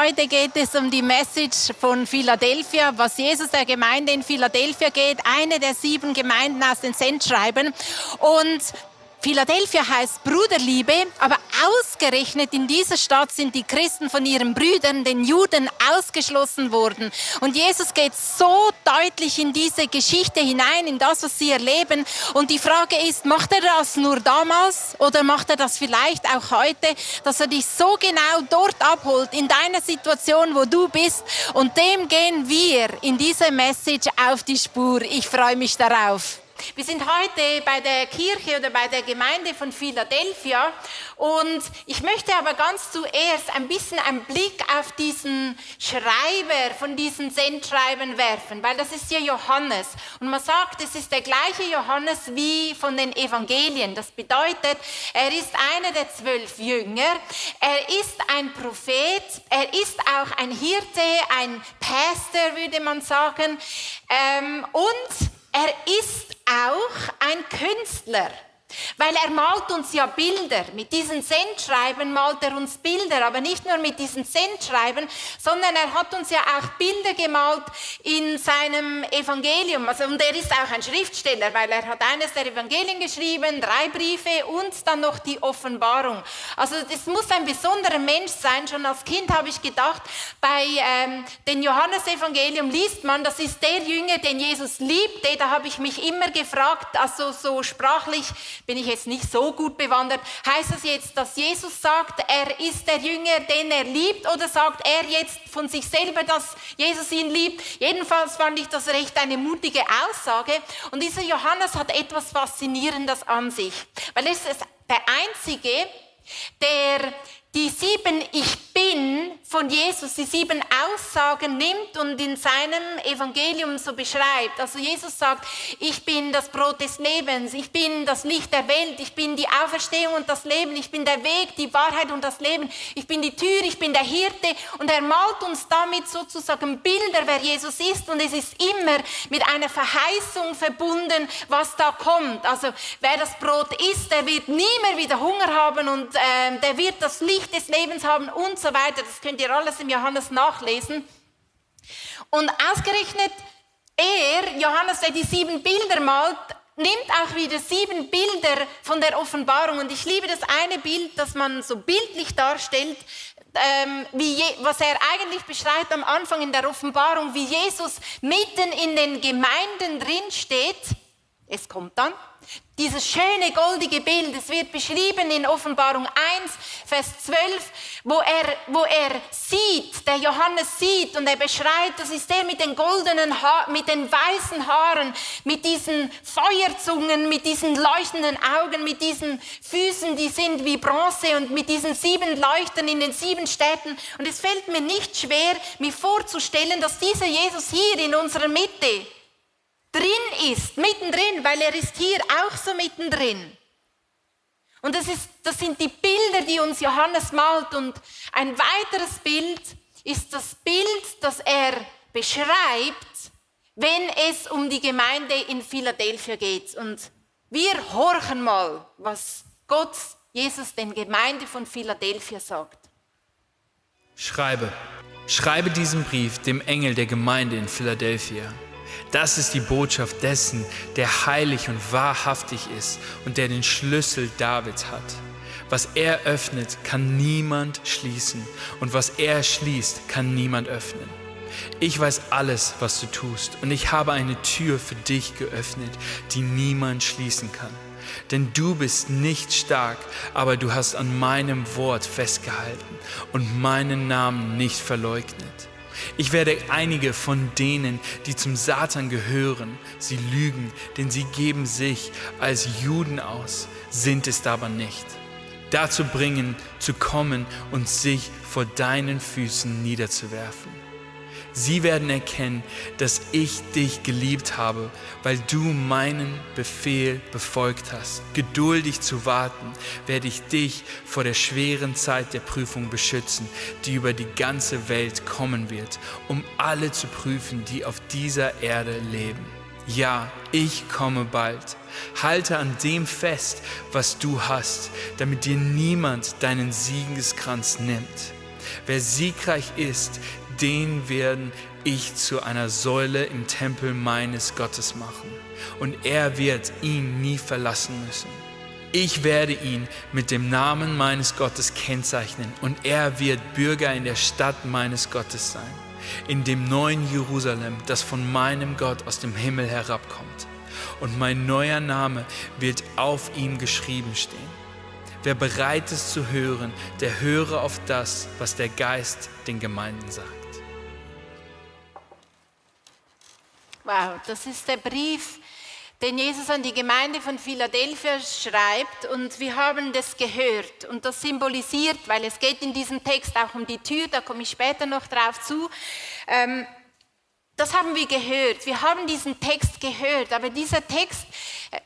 heute geht es um die Message von Philadelphia, was Jesus der Gemeinde in Philadelphia geht, eine der 7 Gemeinden aus den Sendschreiben. Und Philadelphia heißt Bruderliebe, aber ausgerechnet in dieser Stadt sind die Christen von ihren Brüdern, den Juden, ausgeschlossen worden. Und Jesus geht so deutlich in diese Geschichte hinein, in das, was sie erleben. Und die Frage ist, macht er das nur damals oder macht er das vielleicht auch heute, dass er dich so genau dort abholt, in deiner Situation, wo du bist. Und dem gehen wir in dieser Message auf die Spur. Ich freue mich darauf. Wir sind heute bei der Kirche oder bei der Gemeinde von Philadelphia und ich möchte aber ganz zuerst ein bisschen einen Blick auf diesen Schreiber von diesen Sendschreiben werfen, weil das ist ja Johannes und man sagt, es ist der gleiche Johannes wie von den Evangelien. Das bedeutet, er ist einer der 12 Jünger, er ist ein Prophet, er ist auch ein Hirte, ein Pastor würde man sagen und er ist auch ein Künstler, weil er malt uns ja Bilder. Mit diesen Sendschreiben malt er uns Bilder, aber nicht nur mit diesen Sendschreiben, sondern er hat uns ja auch Bilder gemalt in seinem Evangelium. Also, und er ist auch ein Schriftsteller, weil er hat eines der Evangelien geschrieben, 3 Briefe und dann noch die Offenbarung. Also das muss ein besonderer Mensch sein. Schon als Kind habe ich gedacht, bei dem Johannesevangelium liest man, das ist der Jünger, den Jesus liebte. Da habe ich mich immer gefragt, also so sprachlich bin ich jetzt nicht so gut bewandert. Heißt das jetzt, dass Jesus sagt, er ist der Jünger, den er liebt, oder sagt er jetzt von sich selber, dass Jesus ihn liebt? Jedenfalls fand ich das recht eine mutige Aussage. Und dieser Johannes hat etwas Faszinierendes an sich, weil er ist der Einzige, der die 7 Ich Bin von Jesus, die 7 Aussagen nimmt und in seinem Evangelium so beschreibt. Also Jesus sagt, ich bin das Brot des Lebens, ich bin das Licht der Welt, ich bin die Auferstehung und das Leben, ich bin der Weg, die Wahrheit und das Leben, ich bin die Tür, ich bin der Hirte. Und er malt uns damit sozusagen Bilder, wer Jesus ist. Und es ist immer mit einer Verheißung verbunden, was da kommt. Also wer das Brot isst, der wird nie mehr wieder Hunger haben und der wird das Licht des Lebens haben und so weiter. Das könnt ihr alles im Johannes nachlesen. Und ausgerechnet Johannes, der die 7 Bilder malt, nimmt auch wieder 7 Bilder von der Offenbarung. Und ich liebe das eine Bild, das man so bildlich darstellt, was er eigentlich beschreibt am Anfang in der Offenbarung, wie Jesus mitten in den Gemeinden drin steht. Es kommt dann. Dieses schöne goldige Bild, es wird beschrieben in Offenbarung 1, Vers 12, wo er sieht, der Johannes sieht und er beschreibt, das ist der mit den goldenen mit den weißen Haaren, mit diesen Feuerzungen, mit diesen leuchtenden Augen, mit diesen Füßen, die sind wie Bronze und mit diesen 7 Leuchtern in den 7 Städten. Und es fällt mir nicht schwer, mir vorzustellen, dass dieser Jesus hier in unserer Mitte drin ist, mittendrin, weil er ist hier auch so mittendrin. Und das sind die Bilder, die uns Johannes malt. Und ein weiteres Bild ist das Bild, das er beschreibt, wenn es um die Gemeinde in Philadelphia geht. Und wir horchen mal, was Gott, Jesus, den Gemeinde von Philadelphia sagt. Schreibe diesen Brief dem Engel der Gemeinde in Philadelphia. Das ist die Botschaft dessen, der heilig und wahrhaftig ist und der den Schlüssel Davids hat. Was er öffnet, kann niemand schließen, und was er schließt, kann niemand öffnen. Ich weiß alles, was du tust, und ich habe eine Tür für dich geöffnet, die niemand schließen kann. Denn du bist nicht stark, aber du hast an meinem Wort festgehalten und meinen Namen nicht verleugnet. Ich werde einige von denen, die zum Satan gehören, sie lügen, denn sie geben sich als Juden aus, sind es aber nicht. Dazu bringen, zu kommen und sich vor deinen Füßen niederzuwerfen. Sie werden erkennen, dass ich dich geliebt habe, weil du meinen Befehl befolgt hast. Geduldig zu warten, werde ich dich vor der schweren Zeit der Prüfung beschützen, die über die ganze Welt kommen wird, um alle zu prüfen, die auf dieser Erde leben. Ja, ich komme bald. Halte an dem fest, was du hast, damit dir niemand deinen Siegeskranz nimmt. Wer siegreich ist, den werde ich zu einer Säule im Tempel meines Gottes machen. Und er wird ihn nie verlassen müssen. Ich werde ihn mit dem Namen meines Gottes kennzeichnen und er wird Bürger in der Stadt meines Gottes sein, in dem neuen Jerusalem, das von meinem Gott aus dem Himmel herabkommt. Und mein neuer Name wird auf ihm geschrieben stehen. Wer bereit ist zu hören, der höre auf das, was der Geist den Gemeinden sagt. Wow, das ist der Brief, den Jesus an die Gemeinde von Philadelphia schreibt, und wir haben das gehört und das symbolisiert, weil es geht in diesem Text auch um die Tür, da komme ich später noch drauf zu. Das haben wir gehört, wir haben diesen Text gehört, aber dieser Text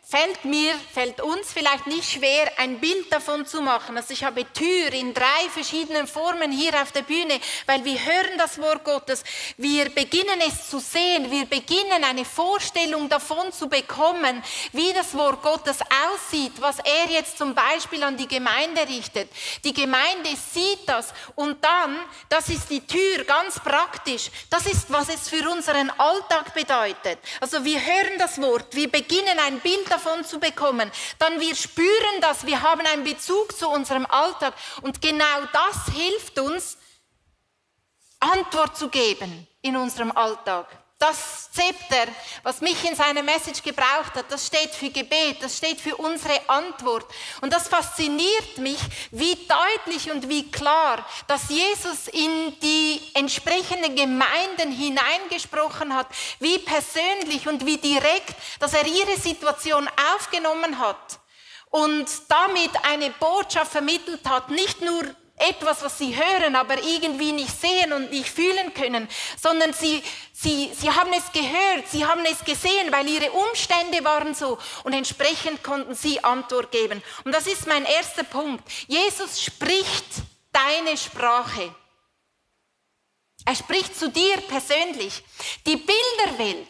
fällt uns vielleicht nicht schwer, ein Bild davon zu machen. Also ich habe Tür in 3 verschiedenen Formen hier auf der Bühne, weil wir hören das Wort Gottes, wir beginnen es zu sehen, wir beginnen eine Vorstellung davon zu bekommen, wie das Wort Gottes aussieht, was er jetzt zum Beispiel an die Gemeinde richtet. Die Gemeinde sieht das und dann, das ist die Tür, ganz praktisch, das ist, was es für unseren Alltag bedeutet. Also wir hören das Wort, wir beginnen ein Bild davon zu bekommen, dann wir spüren das, wir haben einen Bezug zu unserem Alltag und genau das hilft uns, Antwort zu geben in unserem Alltag. Das Zepter, was mich in seiner Message gebraucht hat, das steht für Gebet, das steht für unsere Antwort. Und das fasziniert mich, wie deutlich und wie klar, dass Jesus in die entsprechenden Gemeinden hineingesprochen hat, wie persönlich und wie direkt, dass er ihre Situation aufgenommen hat und damit eine Botschaft vermittelt hat, nicht nur etwas, was sie hören, aber irgendwie nicht sehen und nicht fühlen können, sondern sie haben es gehört, sie haben es gesehen, weil ihre Umstände waren so und entsprechend konnten sie Antwort geben. Und das ist mein erster Punkt. Jesus spricht deine Sprache. Er spricht zu dir persönlich. Die Bilderwelt,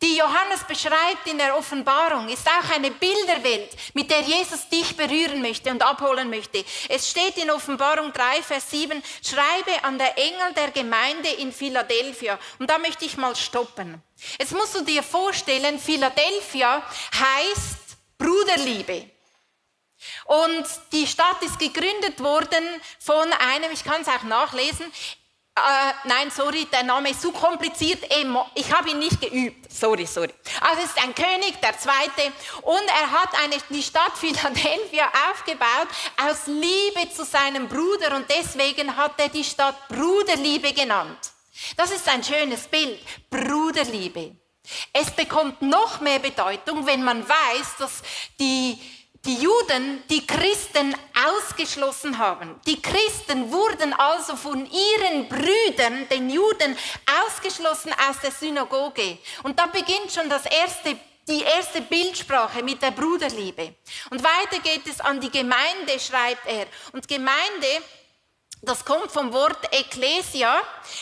die Johannes beschreibt in der Offenbarung, ist auch eine Bilderwelt, mit der Jesus dich berühren möchte und abholen möchte. Es steht in Offenbarung 3, Vers 7, schreibe an der Engel der Gemeinde in Philadelphia. Und da möchte ich mal stoppen. Jetzt musst du dir vorstellen, Philadelphia heißt Bruderliebe. Und die Stadt ist gegründet worden von einem, ich kann es auch nachlesen, der Name ist zu kompliziert, ich habe ihn nicht geübt, sorry. Also es ist ein König, der Zweite, und er hat die Stadt Philadelphia aufgebaut aus Liebe zu seinem Bruder und deswegen hat er die Stadt Bruderliebe genannt. Das ist ein schönes Bild, Bruderliebe. Es bekommt noch mehr Bedeutung, wenn man weiß, dass die Juden die Christen ausgeschlossen haben. Die Christen wurden also von ihren Brüdern, den Juden, ausgeschlossen aus der Synagoge. Und da beginnt schon die erste Bildsprache mit der Bruderliebe. Und weiter geht es an die Gemeinde, schreibt er. Und Gemeinde, das kommt vom Wort Ekklesia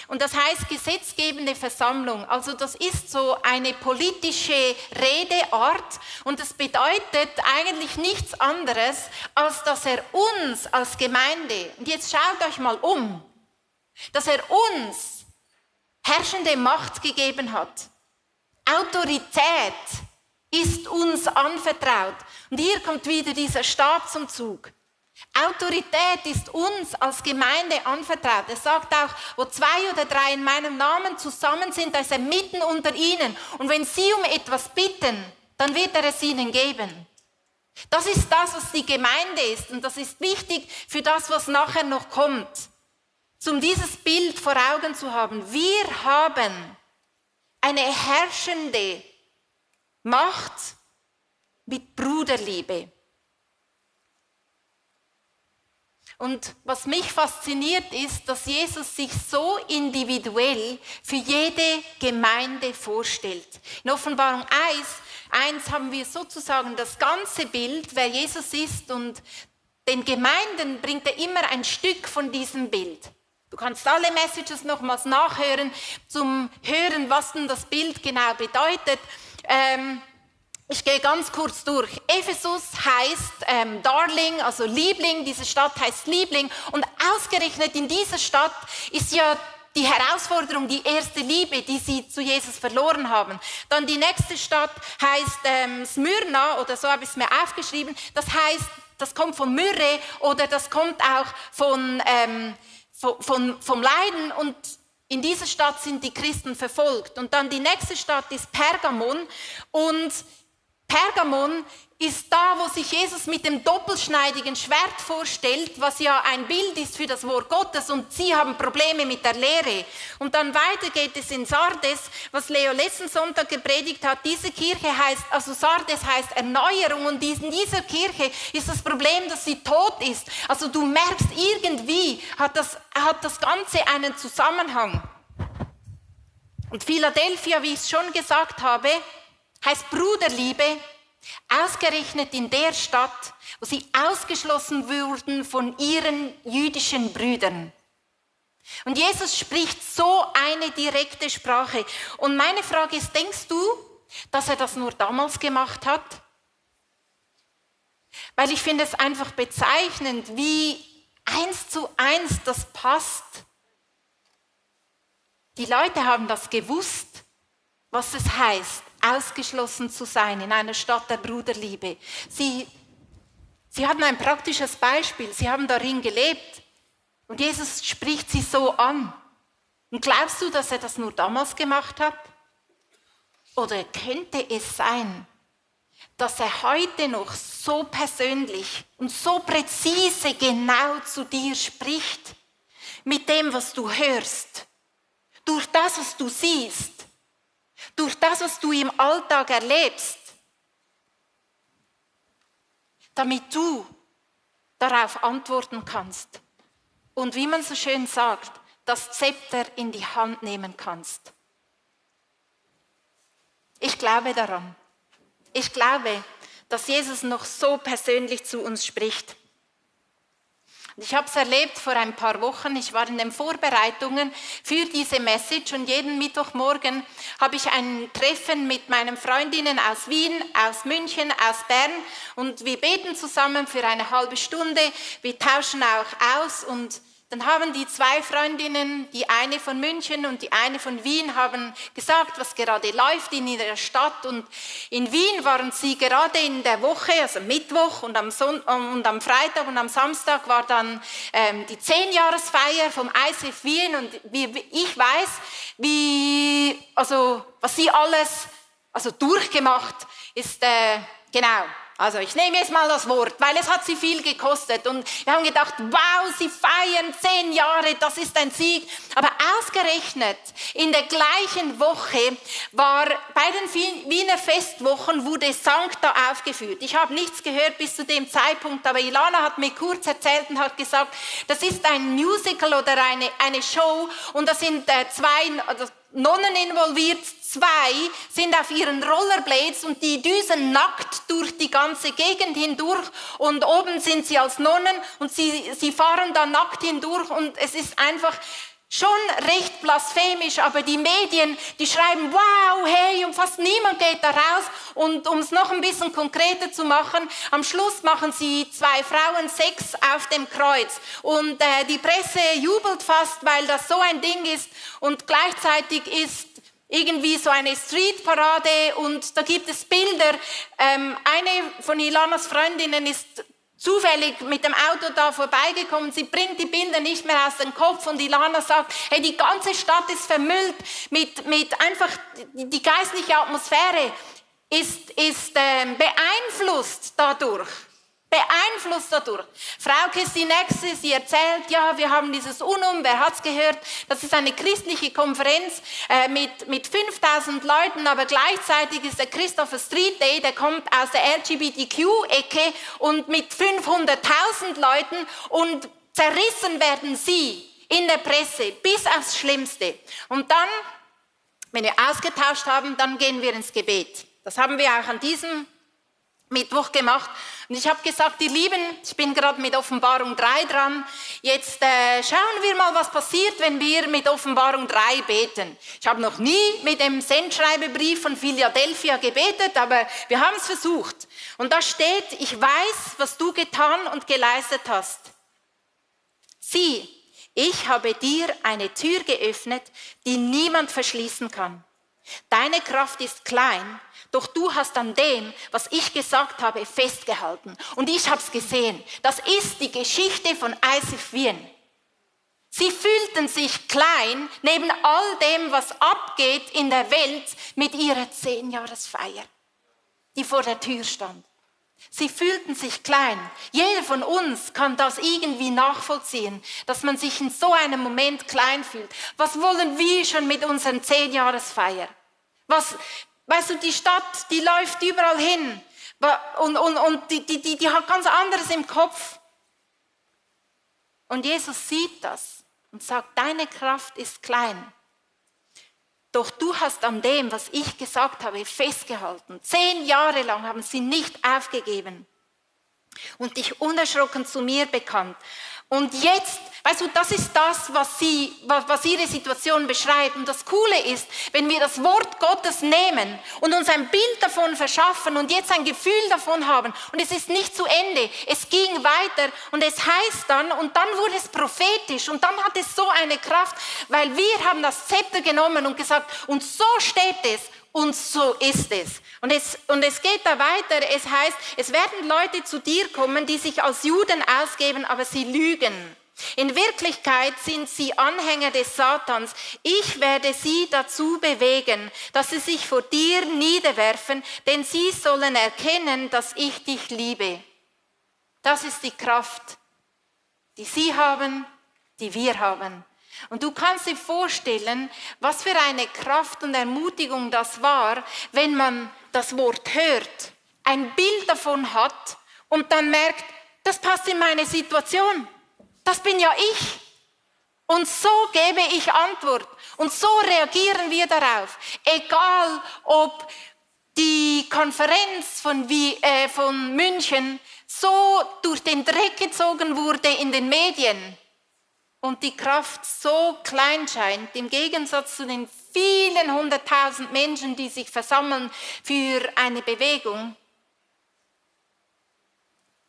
und das heißt gesetzgebende Versammlung. Also das ist so eine politische Redeart und das bedeutet eigentlich nichts anderes, als dass er uns als Gemeinde, und jetzt schaut euch mal um, dass er uns herrschende Macht gegeben hat. Autorität ist uns anvertraut. Und hier kommt wieder dieser Stab zum Zug. Autorität ist uns als Gemeinde anvertraut. Er sagt auch, wo 2 oder 3 in meinem Namen zusammen sind, da ist er mitten unter ihnen. Und wenn sie um etwas bitten, dann wird er es ihnen geben. Das ist das, was die Gemeinde ist. Und das ist wichtig für das, was nachher noch kommt. Um dieses Bild vor Augen zu haben. Wir haben eine herrschende Macht mit Bruderliebe. Und was mich fasziniert ist, dass Jesus sich so individuell für jede Gemeinde vorstellt. In Offenbarung 1 haben wir sozusagen das ganze Bild, wer Jesus ist, und den Gemeinden bringt er immer ein Stück von diesem Bild. Du kannst alle Messages nochmals nachhören, zum Hören, was denn das Bild genau bedeutet. Ich gehe ganz kurz durch. Ephesus heißt Darling, also Liebling. Diese Stadt heißt Liebling. Und ausgerechnet in dieser Stadt ist ja die Herausforderung, die erste Liebe, die sie zu Jesus verloren haben. Dann die nächste Stadt heißt Smyrna, oder so habe ich es mir aufgeschrieben. Das heißt, das kommt von Myrrhe oder das kommt auch vom Leiden. Und in dieser Stadt sind die Christen verfolgt. Und dann die nächste Stadt ist Pergamon. Und Pergamon ist da, wo sich Jesus mit dem doppelschneidigen Schwert vorstellt, was ja ein Bild ist für das Wort Gottes, und sie haben Probleme mit der Lehre. Und dann weiter geht es in Sardes, was Leo letzten Sonntag gepredigt hat. Diese Kirche heißt, also Sardes heißt Erneuerung, und in dieser Kirche ist das Problem, dass sie tot ist. Also du merkst, irgendwie hat das Ganze einen Zusammenhang. Und Philadelphia, wie ich es schon gesagt habe, heißt Bruderliebe, ausgerechnet in der Stadt, wo sie ausgeschlossen wurden von ihren jüdischen Brüdern. Und Jesus spricht so eine direkte Sprache. Und meine Frage ist, denkst du, dass er das nur damals gemacht hat? Weil ich finde es einfach bezeichnend, wie 1:1 das passt. Die Leute haben das gewusst, was es heißt, ausgeschlossen zu sein in einer Stadt der Bruderliebe. Sie hatten ein praktisches Beispiel, sie haben darin gelebt und Jesus spricht sie so an. Und glaubst du, dass er das nur damals gemacht hat? Oder könnte es sein, dass er heute noch so persönlich und so präzise genau zu dir spricht, mit dem, was du hörst, durch das, was du siehst, durch das, was du im Alltag erlebst, damit du darauf antworten kannst und, wie man so schön sagt, das Zepter in die Hand nehmen kannst. Ich glaube daran. Ich glaube, dass Jesus noch so persönlich zu uns spricht. Ich habe es erlebt vor ein paar Wochen. Ich war in den Vorbereitungen für diese Message und jeden Mittwochmorgen habe ich ein Treffen mit meinen Freundinnen aus Wien, aus München, aus Bern, und wir beten zusammen für eine halbe Stunde. Wir tauschen auch aus, und dann haben die zwei Freundinnen, die eine von München und die eine von Wien, haben gesagt, was gerade läuft in ihrer Stadt. Und in Wien waren sie gerade in der Woche, also Mittwoch, und am Freitag und am Samstag war dann die 10-Jahresfeier vom ICF Wien. Und ich weiß, was sie alles durchgemacht ist, genau. Also ich nehme jetzt mal das Wort, weil es hat sie viel gekostet. Und wir haben gedacht, wow, sie feiern 10 Jahre, das ist ein Sieg. Aber ausgerechnet in der gleichen Woche war bei den Wiener Festwochen wurde Sancta aufgeführt. Ich habe nichts gehört bis zu dem Zeitpunkt, aber Ilana hat mir kurz erzählt und hat gesagt, das ist ein Musical oder eine Show, und da sind zwei Nonnen involviert. 2 sind auf ihren Rollerblades und die düsen nackt durch die ganze Gegend hindurch, und oben sind sie als Nonnen und sie fahren da nackt hindurch, und es ist einfach schon recht blasphemisch, aber die Medien, die schreiben, wow, hey, und fast niemand geht da raus. Und um es noch ein bisschen konkreter zu machen, am Schluss machen sie 2 Frauen Sex auf dem Kreuz. Und die Presse jubelt fast, weil das so ein Ding ist, und gleichzeitig ist irgendwie so eine Streetparade, und da gibt es Bilder. Eine von Ilanas Freundinnen ist zufällig mit dem Auto da vorbeigekommen. Sie bringt die Bilder nicht mehr aus dem Kopf, und Ilana sagt, hey, die ganze Stadt ist vermüllt mit einfach, die geistliche Atmosphäre ist beeinflusst dadurch. Frauke ist die Nächste, sie erzählt, ja, wir haben dieses UNUM, wer hat's gehört? Das ist eine christliche Konferenz mit 5000 Leuten, aber gleichzeitig ist der Christopher Street Day, der kommt aus der LGBTQ-Ecke, und mit 500.000 Leuten, und zerrissen werden sie in der Presse bis aufs Schlimmste. Und dann, wenn wir ausgetauscht haben, dann gehen wir ins Gebet. Das haben wir auch an diesem Mittwoch gemacht. Und ich habe gesagt, ihr Lieben, ich bin gerade mit Offenbarung 3 dran. Jetzt schauen wir mal, was passiert, wenn wir mit Offenbarung 3 beten. Ich habe noch nie mit dem Sendschreibebrief von Philadelphia gebetet, aber wir haben es versucht. Und da steht, ich weiß, was du getan und geleistet hast. Sieh, ich habe dir eine Tür geöffnet, die niemand verschließen kann. Deine Kraft ist klein, doch du hast an dem, was ich gesagt habe, festgehalten. Und ich habe es gesehen. Das ist die Geschichte von ICF Wien. Sie fühlten sich klein neben all dem, was abgeht in der Welt mit ihrer 10-Jahresfeier, die vor der Tür stand. Sie fühlten sich klein. Jeder von uns kann das irgendwie nachvollziehen, dass man sich in so einem Moment klein fühlt. Was wollen wir schon mit unseren 10-Jahresfeier? Weißt du, die Stadt, die läuft überall hin und die hat ganz anderes im Kopf. Und Jesus sieht das und sagt, deine Kraft ist klein. Doch du hast an dem, was ich gesagt habe, festgehalten. 10 Jahre lang haben sie nicht aufgegeben und dich unerschrocken zu mir bekannt. Und jetzt, weißt du, das ist das, was ihre Situation beschreibt. Und das Coole ist, wenn wir das Wort Gottes nehmen und uns ein Bild davon verschaffen und jetzt ein Gefühl davon haben, und es ist nicht zu Ende, es ging weiter und es heißt dann, und dann wurde es prophetisch und dann hat es so eine Kraft, weil wir haben das Zepter genommen und gesagt, und so steht es. Und so ist es. Und es geht da weiter. Es heißt, es werden Leute zu dir kommen, die sich als Juden ausgeben, aber sie lügen. In Wirklichkeit sind sie Anhänger des Satans. Ich werde sie dazu bewegen, dass sie sich vor dir niederwerfen, denn sie sollen erkennen, dass ich dich liebe. Das ist die Kraft, die sie haben, die wir haben. Und du kannst dir vorstellen, was für eine Kraft und Ermutigung das war, wenn man das Wort hört, ein Bild davon hat und dann merkt, das passt in meine Situation. Das bin ja ich. Und so gebe ich Antwort. Und so reagieren wir darauf. Egal, ob die Konferenz von München so durch den Dreck gezogen wurde in den Medien und die Kraft so klein scheint, im Gegensatz zu den vielen 100.000 Menschen, die sich versammeln für eine Bewegung.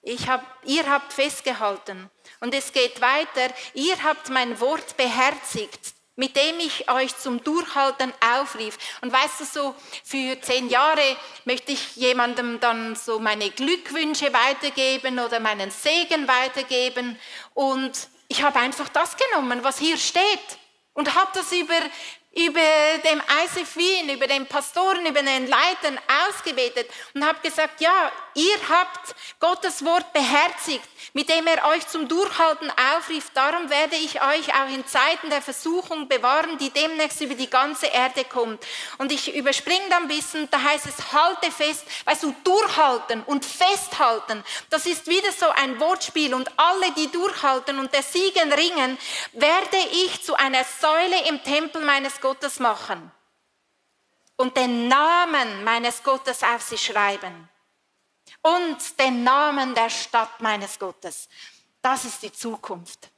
Ihr habt festgehalten und es geht weiter. Ihr habt mein Wort beherzigt, mit dem ich euch zum Durchhalten aufrief. Und weißt du, so für 10 Jahre möchte ich jemandem dann so meine Glückwünsche weitergeben oder meinen Segen weitergeben. Und ich habe einfach das genommen, was hier steht und habe das über dem ICF Wien, über den Pastoren, über den Leitern ausgebetet und habe gesagt, ja, ihr habt Gottes Wort beherzigt, mit dem er euch zum Durchhalten aufrief. Darum werde ich euch auch in Zeiten der Versuchung bewahren, die demnächst über die ganze Erde kommt. Und ich überspringe da ein bisschen, da heißt es, halte fest, weißt du, durchhalten und festhalten. Das ist wieder so ein Wortspiel und alle, die durchhalten und der Siegen ringen, werde ich zu einer Säule im Tempel meines Gottes machen und den Namen meines Gottes auf sie schreiben. Und den Namen der Stadt meines Gottes. Das ist die Zukunft.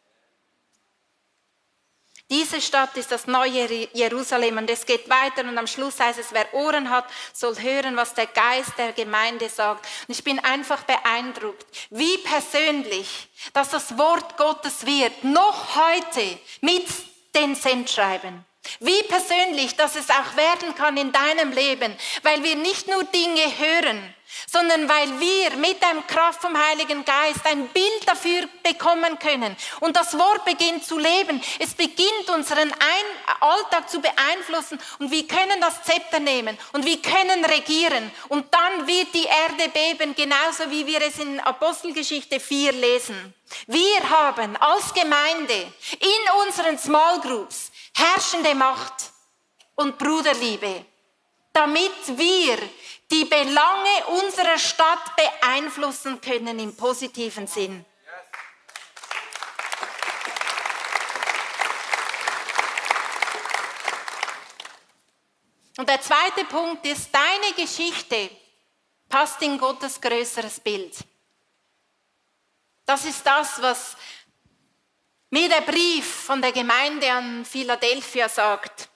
Diese Stadt ist das neue Jerusalem und es geht weiter und am Schluss heißt es, wer Ohren hat, soll hören, was der Geist der Gemeinde sagt. Und ich bin einfach beeindruckt, wie persönlich, dass das Wort Gottes wird, noch heute mit den Sendschreiben. Wie persönlich, dass es auch werden kann in deinem Leben, weil wir nicht nur Dinge hören, sondern weil wir mit der Kraft vom Heiligen Geist ein Bild dafür bekommen können. Und das Wort beginnt zu leben. Es beginnt unseren Alltag zu beeinflussen und wir können das Zepter nehmen und wir können regieren. Und dann wird die Erde beben, genauso wie wir es in Apostelgeschichte 4 lesen. Wir haben als Gemeinde in unseren Small Groups herrschende Macht und Bruderliebe, damit wir die Belange unserer Stadt beeinflussen können im positiven Sinn. Und der zweite Punkt ist, deine Geschichte passt in Gottes größeres Bild. Das ist das, was mir der Brief von der Gemeinde an Philadelphia sagt.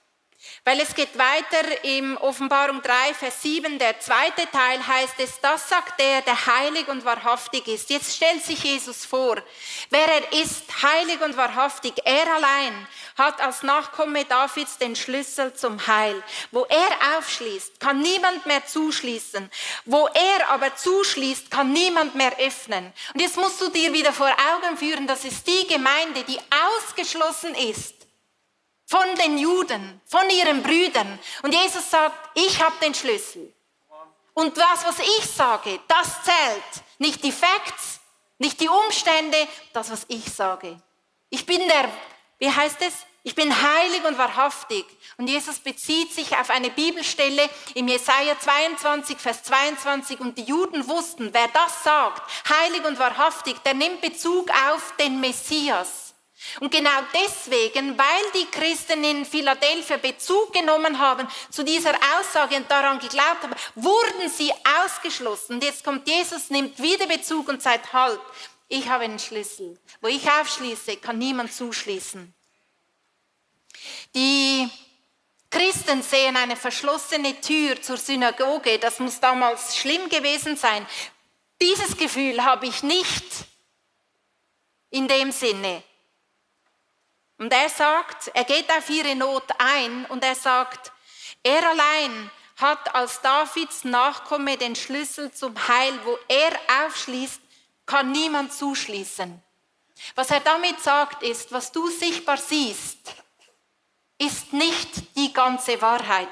Weil es geht weiter im Offenbarung 3, Vers 7, der zweite Teil heißt es, das sagt der heilig und wahrhaftig ist. Jetzt stellt sich Jesus vor, wer er ist, heilig und wahrhaftig. Er allein hat als Nachkomme Davids den Schlüssel zum Heil. Wo er aufschließt, kann niemand mehr zuschließen. Wo er aber zuschließt, kann niemand mehr öffnen. Und jetzt musst du dir wieder vor Augen führen, das ist die Gemeinde, die ausgeschlossen ist von den Juden, von ihren Brüdern. Und Jesus sagt, ich habe den Schlüssel. Und das, was ich sage, das zählt. Nicht die Facts, nicht die Umstände, das, was ich sage. Ich bin Ich bin heilig und wahrhaftig. Und Jesus bezieht sich auf eine Bibelstelle im Jesaja 22, Vers 22. Und die Juden wussten, wer das sagt, heilig und wahrhaftig, der nimmt Bezug auf den Messias. Und genau deswegen, weil die Christen in Philadelphia Bezug genommen haben zu dieser Aussage und daran geglaubt haben, wurden sie ausgeschlossen. Und jetzt kommt Jesus, nimmt wieder Bezug und sagt, halt, ich habe einen Schlüssel. Wo ich aufschließe, kann niemand zuschließen. Die Christen sehen eine verschlossene Tür zur Synagoge. Das muss damals schlimm gewesen sein. Dieses Gefühl habe ich nicht in dem Sinne. Und er sagt, er geht auf ihre Not ein und er sagt, er allein hat als Davids Nachkomme den Schlüssel zum Heil. Wo er aufschließt, kann niemand zuschließen. Was er damit sagt ist, was du sichtbar siehst, ist nicht die ganze Wahrheit.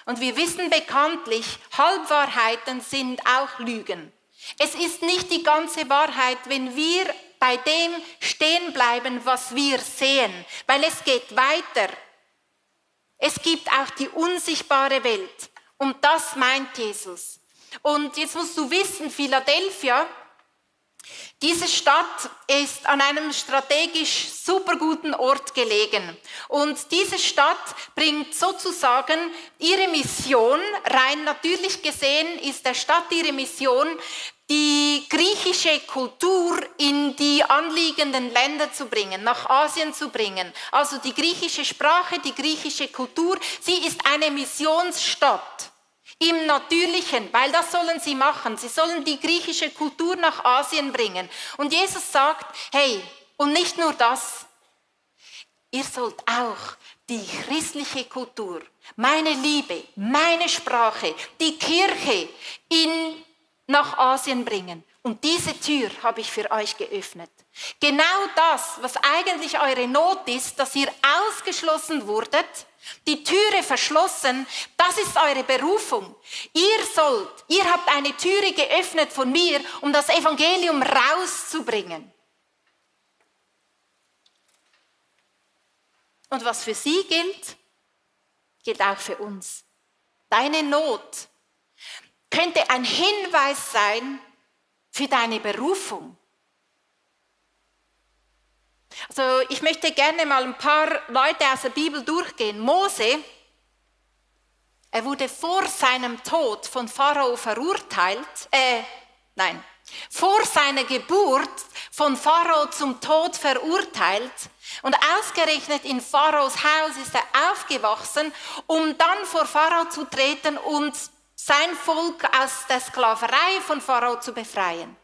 Und wir wissen bekanntlich, Halbwahrheiten sind auch Lügen. Es ist nicht die ganze Wahrheit, wenn wir bei dem stehen bleiben, was wir sehen, weil es geht weiter. Es gibt auch die unsichtbare Welt und das meint Jesus. Und jetzt musst du wissen, Philadelphia, diese Stadt ist an einem strategisch super guten Ort gelegen. Und diese Stadt bringt sozusagen ihre Mission, rein natürlich gesehen ist der Stadt ihre Mission, die griechische Kultur in die anliegenden Länder zu bringen, nach Asien zu bringen. Also die griechische Sprache, die griechische Kultur, sie ist eine Missionsstadt. Im Natürlichen, weil das sollen sie machen. Sie sollen die griechische Kultur nach Asien bringen. Und Jesus sagt, hey, und nicht nur das, ihr sollt auch die christliche Kultur, meine Liebe, meine Sprache, die Kirche nach Asien bringen. Und diese Tür habe ich für euch geöffnet. Genau das, was eigentlich eure Not ist, dass ihr ausgeschlossen wurdet, die Türe verschlossen, das ist eure Berufung. Ihr habt eine Türe geöffnet von mir, um das Evangelium rauszubringen. Und was für sie gilt, gilt auch für uns. Deine Not könnte ein Hinweis sein für deine Berufung. Also ich möchte gerne mal ein paar Leute aus der Bibel durchgehen. Mose, er wurde vor seinem Tod von Pharao vor seiner Geburt von Pharao zum Tod verurteilt. Und ausgerechnet in Pharaos Haus ist er aufgewachsen, um dann vor Pharao zu treten und sein Volk aus der Sklaverei von Pharao zu befreien.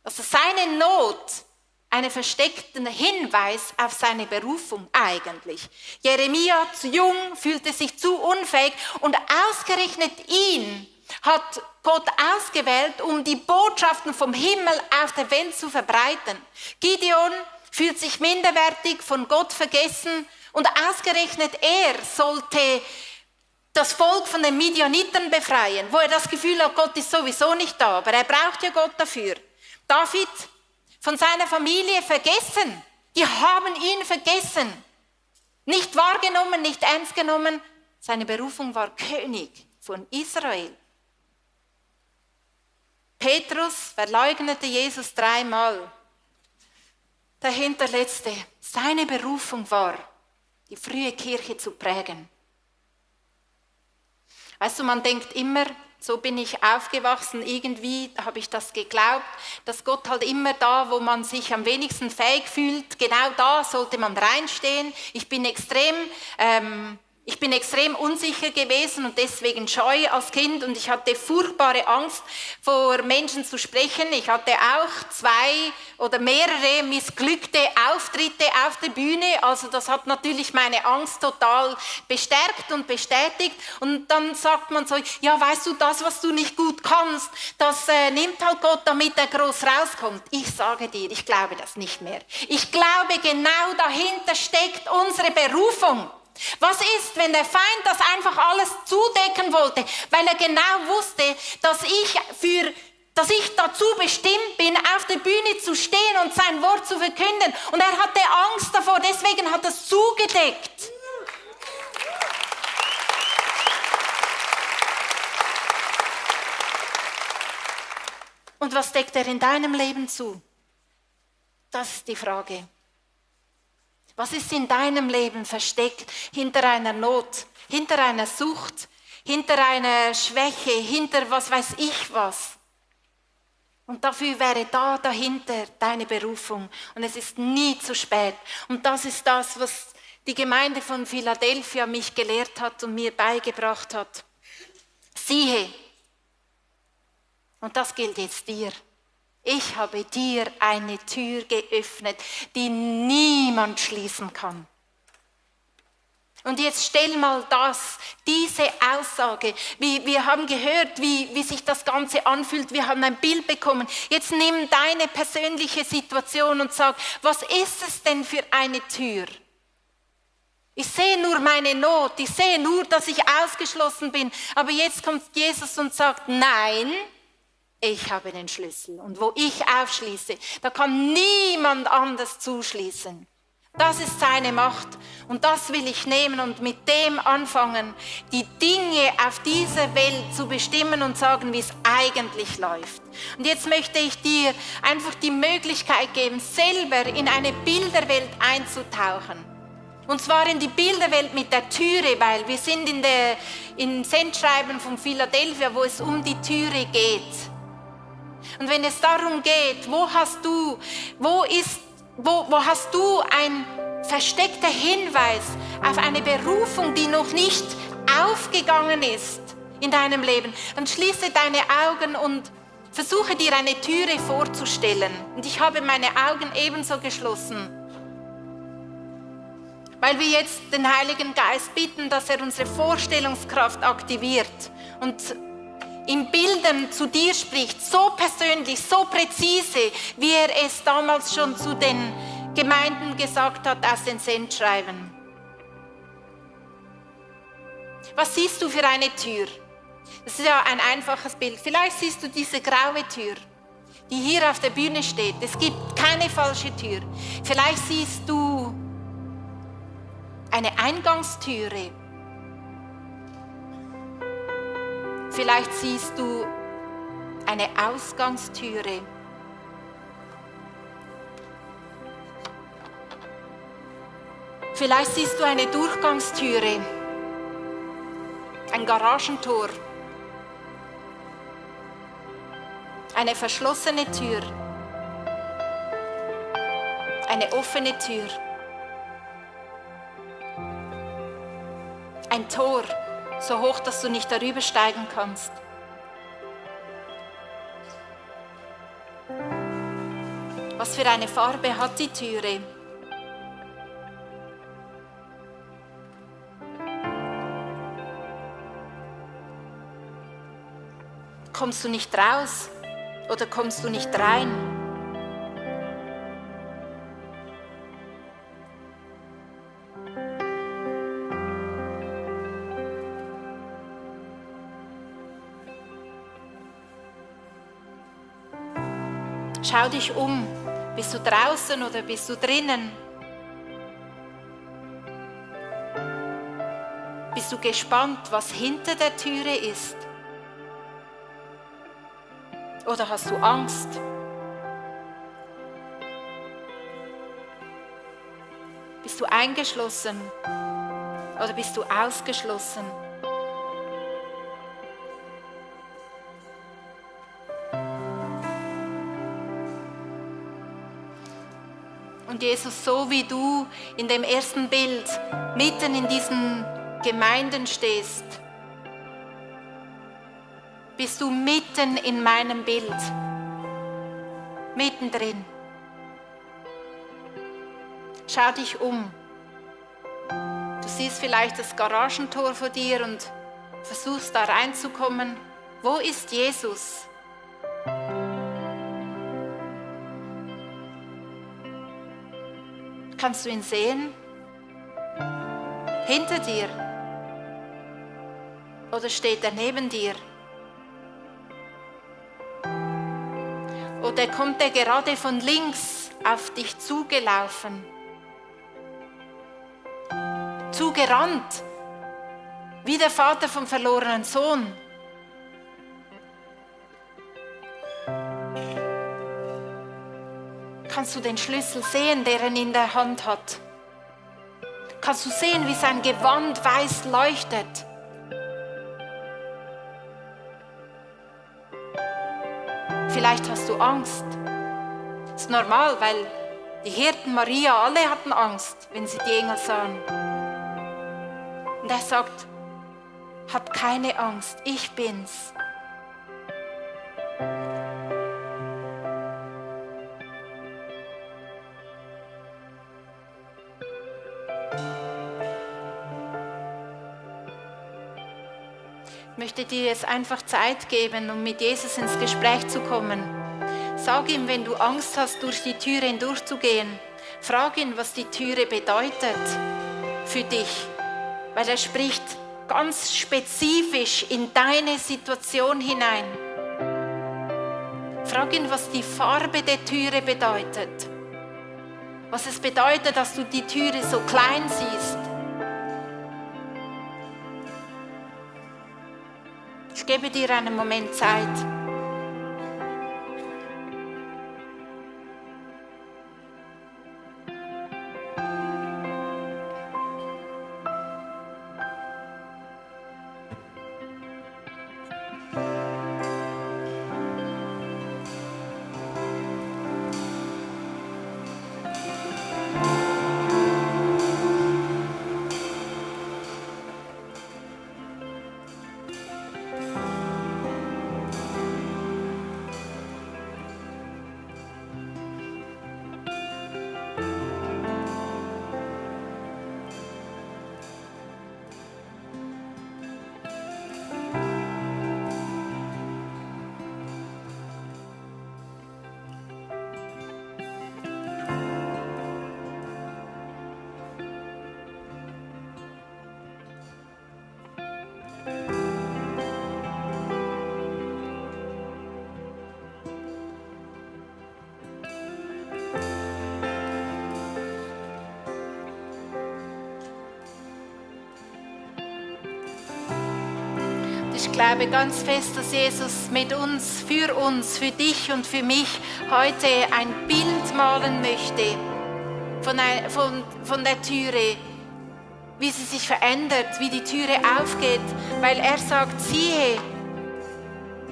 Also seine Not, einen versteckten Hinweis auf seine Berufung eigentlich. Jeremia, zu jung, fühlte sich zu unfähig und ausgerechnet ihn hat Gott ausgewählt, um die Botschaften vom Himmel auf der Welt zu verbreiten. Gideon fühlt sich minderwertig, von Gott vergessen und ausgerechnet er sollte das Volk von den Midianiten befreien, wo er das Gefühl hat, Gott ist sowieso nicht da, aber er braucht ja Gott dafür. David, von seiner Familie vergessen. Die haben ihn vergessen. Nicht wahrgenommen, nicht ernst genommen. Seine Berufung war König von Israel. Petrus verleugnete Jesus 3-mal. Der Hinterletzte, seine Berufung war, die frühe Kirche zu prägen. Weißt du, man denkt immer, So bin ich aufgewachsen, irgendwie habe ich das geglaubt, dass Gott halt immer da, wo man sich am wenigsten fähig fühlt, genau da sollte man reinstehen. Ich bin extrem unsicher gewesen und deswegen scheu als Kind und ich hatte furchtbare Angst, vor Menschen zu sprechen. Ich hatte auch 2 oder mehrere missglückte Auftritte auf der Bühne, also das hat natürlich meine Angst total bestärkt und bestätigt und dann sagt man so, ja weißt du, das was du nicht gut kannst, das nimmt halt Gott, damit er groß rauskommt. Ich sage dir, ich glaube das nicht mehr. Ich glaube, genau dahinter steckt unsere Berufung. Was ist, wenn der Feind das einfach alles zudecken wollte, weil er genau wusste, dass ich dazu bestimmt bin, auf der Bühne zu stehen und sein Wort zu verkünden. Und er hatte Angst davor, deswegen hat er es zugedeckt. Und was deckt er in deinem Leben zu? Das ist die Frage. Was ist in deinem Leben versteckt hinter einer Not, hinter einer Sucht, hinter einer Schwäche, hinter was weiß ich was? Und dafür wäre dahinter deine Berufung. Und es ist nie zu spät. Und das ist das, was die Gemeinde von Philadelphia mich gelehrt hat und mir beigebracht hat. Siehe, und das gilt jetzt dir. Ich habe dir eine Tür geöffnet, die niemand schließen kann. Und jetzt stell mal diese Aussage, wir haben gehört, wie sich das Ganze anfühlt, wir haben ein Bild bekommen. Jetzt nimm deine persönliche Situation und sag, was ist es denn für eine Tür? Ich sehe nur meine Not, ich sehe nur, dass ich ausgeschlossen bin, aber jetzt kommt Jesus und sagt, nein, ich habe den Schlüssel und wo ich aufschließe, da kann niemand anders zuschließen. Das ist seine Macht und das will ich nehmen und mit dem anfangen, die Dinge auf dieser Welt zu bestimmen und sagen, wie es eigentlich läuft. Und jetzt möchte ich dir einfach die Möglichkeit geben, selber in eine Bilderwelt einzutauchen. Und zwar in die Bilderwelt mit der Türe, weil wir sind im Sendschreiben von Philadelphia, wo es um die Türe geht. Und wenn es darum geht, wo hast du ein versteckter Hinweis auf eine Berufung, die noch nicht aufgegangen ist in deinem Leben, dann schließe deine Augen und versuche dir eine Türe vorzustellen. Und ich habe meine Augen ebenso geschlossen, weil wir jetzt den Heiligen Geist bitten, dass er unsere Vorstellungskraft aktiviert und in Bildern zu dir spricht, so persönlich, so präzise, wie er es damals schon zu den Gemeinden gesagt hat aus den Sendschreiben. Was siehst du für eine Tür? Das ist ja ein einfaches Bild. Vielleicht siehst du diese graue Tür, die hier auf der Bühne steht. Es gibt keine falsche Tür. Vielleicht siehst du eine Eingangstüre. Vielleicht siehst du eine Ausgangstüre. Vielleicht siehst du eine Durchgangstüre, ein Garagentor, eine verschlossene Tür, eine offene Tür, ein Tor, so hoch, dass du nicht darüber steigen kannst. Was für eine Farbe hat die Türe? Kommst du nicht raus oder kommst du nicht rein? Schau dich um. Bist du draußen oder bist du drinnen? Bist du gespannt, was hinter der Türe ist? Oder hast du Angst? Bist du eingeschlossen oder bist du ausgeschlossen? Und Jesus, so wie du in dem ersten Bild mitten in diesen Gemeinden stehst, bist du mitten in meinem Bild, mittendrin. Schau dich um. Du siehst vielleicht das Garagentor vor dir und versuchst da reinzukommen. Wo ist Jesus? Kannst du ihn sehen? Hinter dir? Oder steht er neben dir? Oder kommt er gerade von links auf dich zugelaufen? Zugerannt, wie der Vater vom verlorenen Sohn. Kannst du den Schlüssel sehen, der er in der Hand hat? Kannst du sehen, wie sein Gewand weiß leuchtet? Vielleicht hast du Angst. Das ist normal, weil die Hirten Maria, alle hatten Angst, wenn sie die Engel sahen. Und er sagt, hab keine Angst, ich bin's. Ich möchte dir jetzt einfach Zeit geben, um mit Jesus ins Gespräch zu kommen. Sag ihm, wenn du Angst hast, durch die Türe hindurchzugehen. Frag ihn, was die Türe bedeutet für dich. Weil er spricht ganz spezifisch in deine Situation hinein. Frag ihn, was die Farbe der Türe bedeutet. Was es bedeutet, dass du die Türe so klein siehst. Ich gebe dir einen Moment Zeit. Ich glaube ganz fest, dass Jesus mit uns, für dich und für mich heute ein Bild malen möchte von der Türe, wie sie sich verändert, wie die Türe aufgeht, weil er sagt, siehe,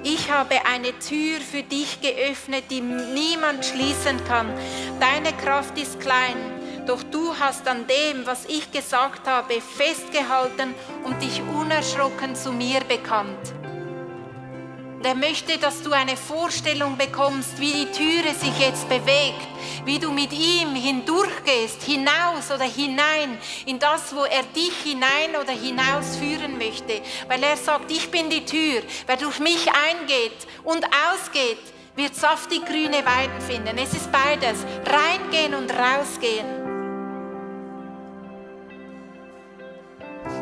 ich habe eine Tür für dich geöffnet, die niemand schließen kann. Deine Kraft ist klein, doch du hast an dem, was ich gesagt habe, festgehalten und dich unerschrocken zu mir bekannt. Und er möchte, dass du eine Vorstellung bekommst, wie die Türe sich jetzt bewegt, wie du mit ihm hindurchgehst, hinaus oder hinein, in das, wo er dich hinein oder hinaus führen möchte. Weil er sagt, ich bin die Tür, wer durch mich eingeht und ausgeht, wird saftig grüne Weiden finden. Es ist beides, reingehen und rausgehen.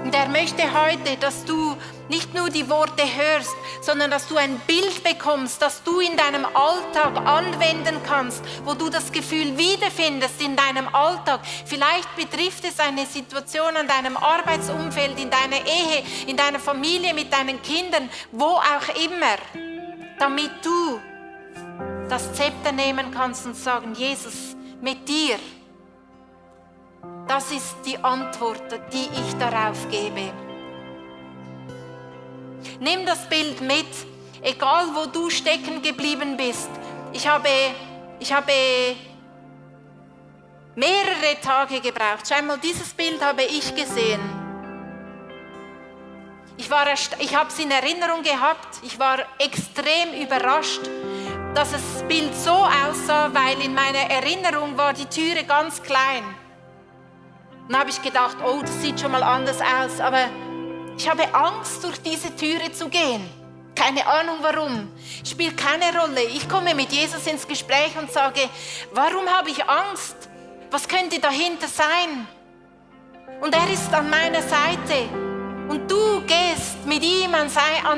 Und er möchte heute, dass du nicht nur die Worte hörst, sondern dass du ein Bild bekommst, das du in deinem Alltag anwenden kannst, wo du das Gefühl wiederfindest in deinem Alltag. Vielleicht betrifft es eine Situation an deinem Arbeitsumfeld, in deiner Ehe, in deiner Familie, mit deinen Kindern, wo auch immer, damit du das Zepter nehmen kannst und sagen, Jesus, mit dir, das ist die Antwort, die ich darauf gebe. Nimm das Bild mit, egal wo du stecken geblieben bist. Ich habe mehrere Tage gebraucht. Schau mal, dieses Bild habe ich gesehen. Ich habe es in Erinnerung gehabt. Ich war extrem überrascht, dass das Bild so aussah, weil in meiner Erinnerung war die Türe ganz klein. Dann habe ich gedacht, oh, das sieht schon mal anders aus. Aber ich habe Angst, durch diese Türe zu gehen. Keine Ahnung warum. Spielt keine Rolle. Ich komme mit Jesus ins Gespräch und sage, warum habe ich Angst? Was könnte dahinter sein? Und er ist an meiner Seite. Und du gehst mit ihm an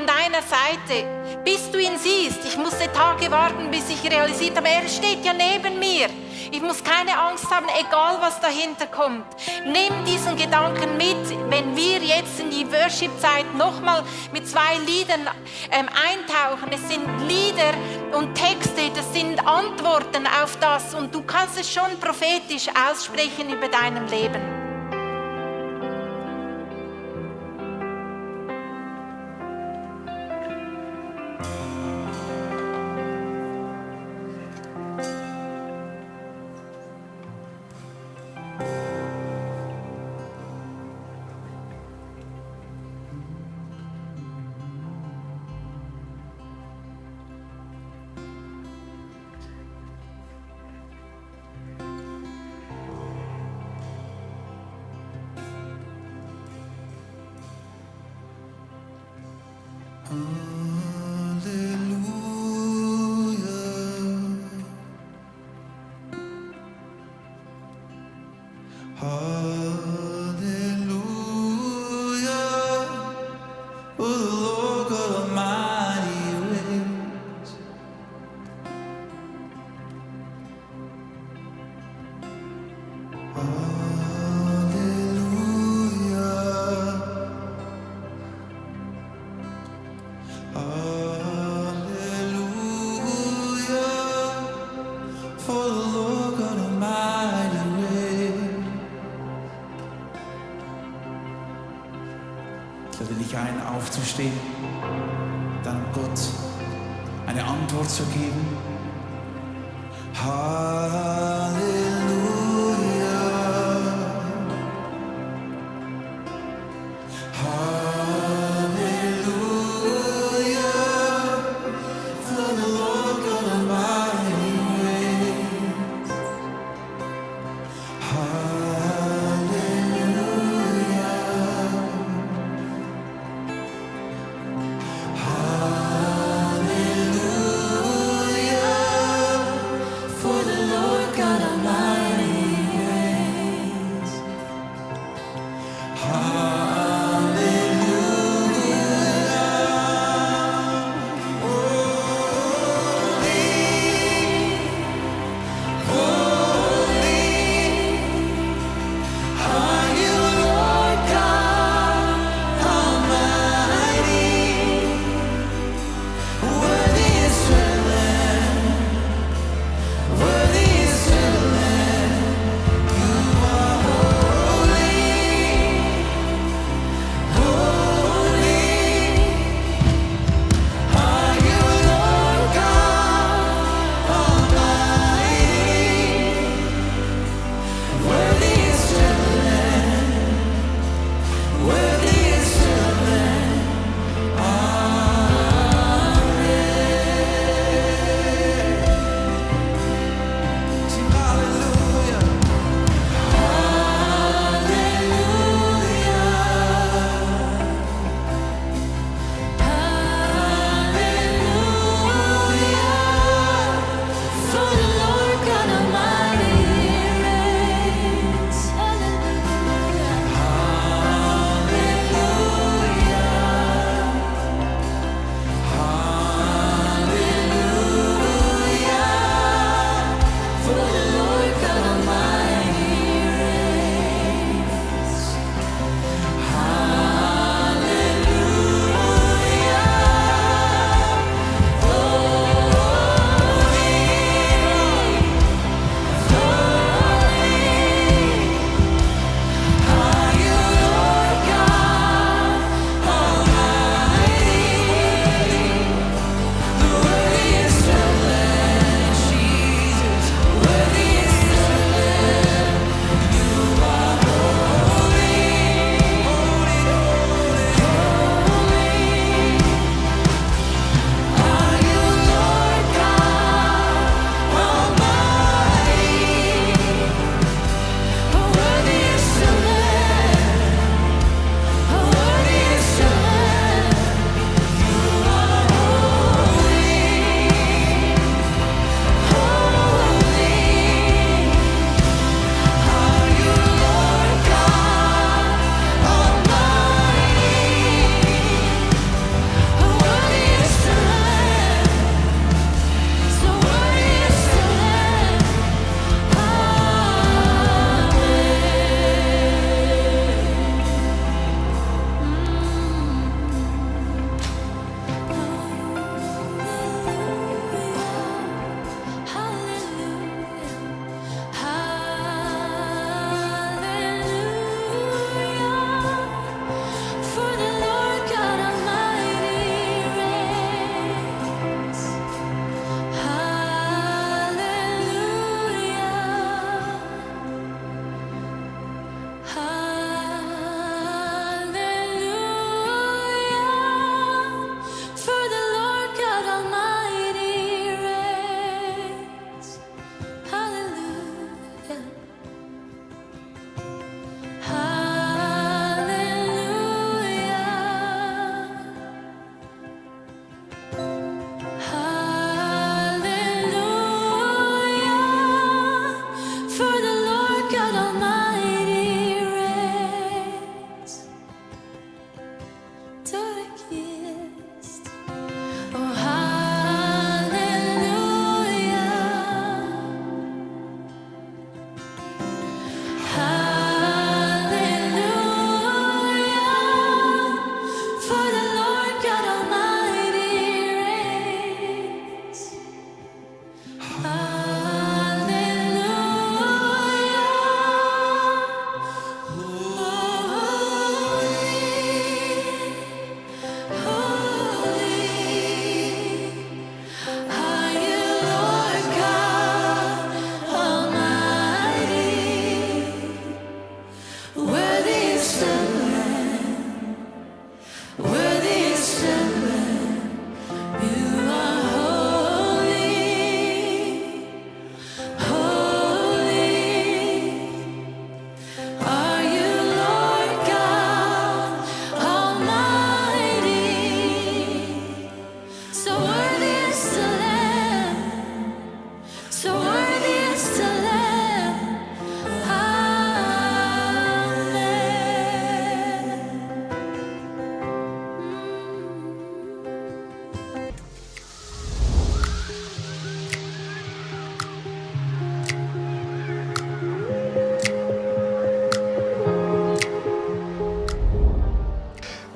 deiner Seite, bis du ihn siehst. Ich musste Tage warten, bis ich realisiert habe, er steht ja neben mir. Ich muss keine Angst haben, egal was dahinter kommt. Nimm diesen Gedanken mit, wenn wir jetzt in die Worship-Zeit nochmal mit 2 Liedern eintauchen. Es sind Lieder und Texte, das sind Antworten auf das. Und du kannst es schon prophetisch aussprechen über deinem Leben. Aufzustehen, dann Gott eine Antwort zu geben. Halleluja, Halleluja, for the Lord God Almighty reigns.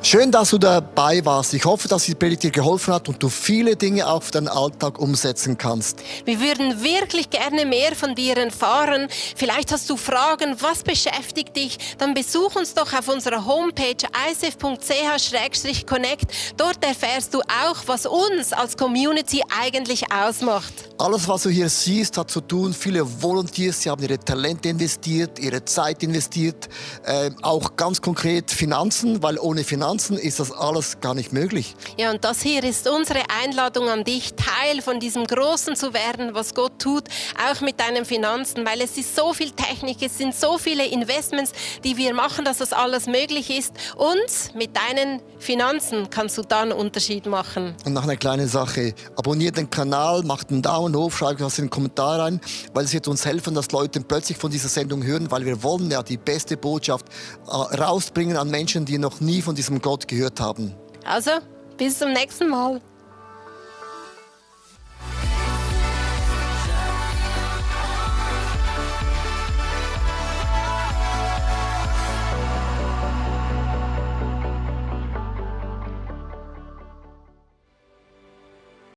Schön, dass du dabei warst. Ich hoffe, dass die Predigt dir geholfen hat und du viele Dinge auch für deinen Alltag umsetzen kannst. Wir würden wirklich gerne mehr von dir erfahren. Vielleicht hast du Fragen, was beschäftigt dich? Dann besuch uns doch auf unserer Homepage icf.ch/connect. Dort erfährst du auch, was uns als Community eigentlich ausmacht. Alles, was du hier siehst, hat zu tun. Viele Volunteers, sie haben ihre Talente investiert, ihre Zeit investiert. Auch ganz konkret Finanzen, weil ohne Finanzen ist das alles gar nicht möglich. Ja, und das hier ist unsere Einladung an dich, Teil von diesem Großen zu werden, was Gott tut, auch mit deinen Finanzen, weil es ist so viel Technik, es sind so viele Investments, die wir machen, dass das alles möglich ist. Und mit deinen Finanzen kannst du da einen Unterschied machen. Und noch eine kleine Sache. Abonniert den Kanal, macht einen Daumen hoch, schreibt was in den Kommentar rein, weil es wird uns helfen, dass Leute plötzlich von dieser Sendung hören, weil wir wollen ja die beste Botschaft rausbringen an Menschen, die noch nie von diesem Gott gehört haben. Also, bis zum nächsten Mal.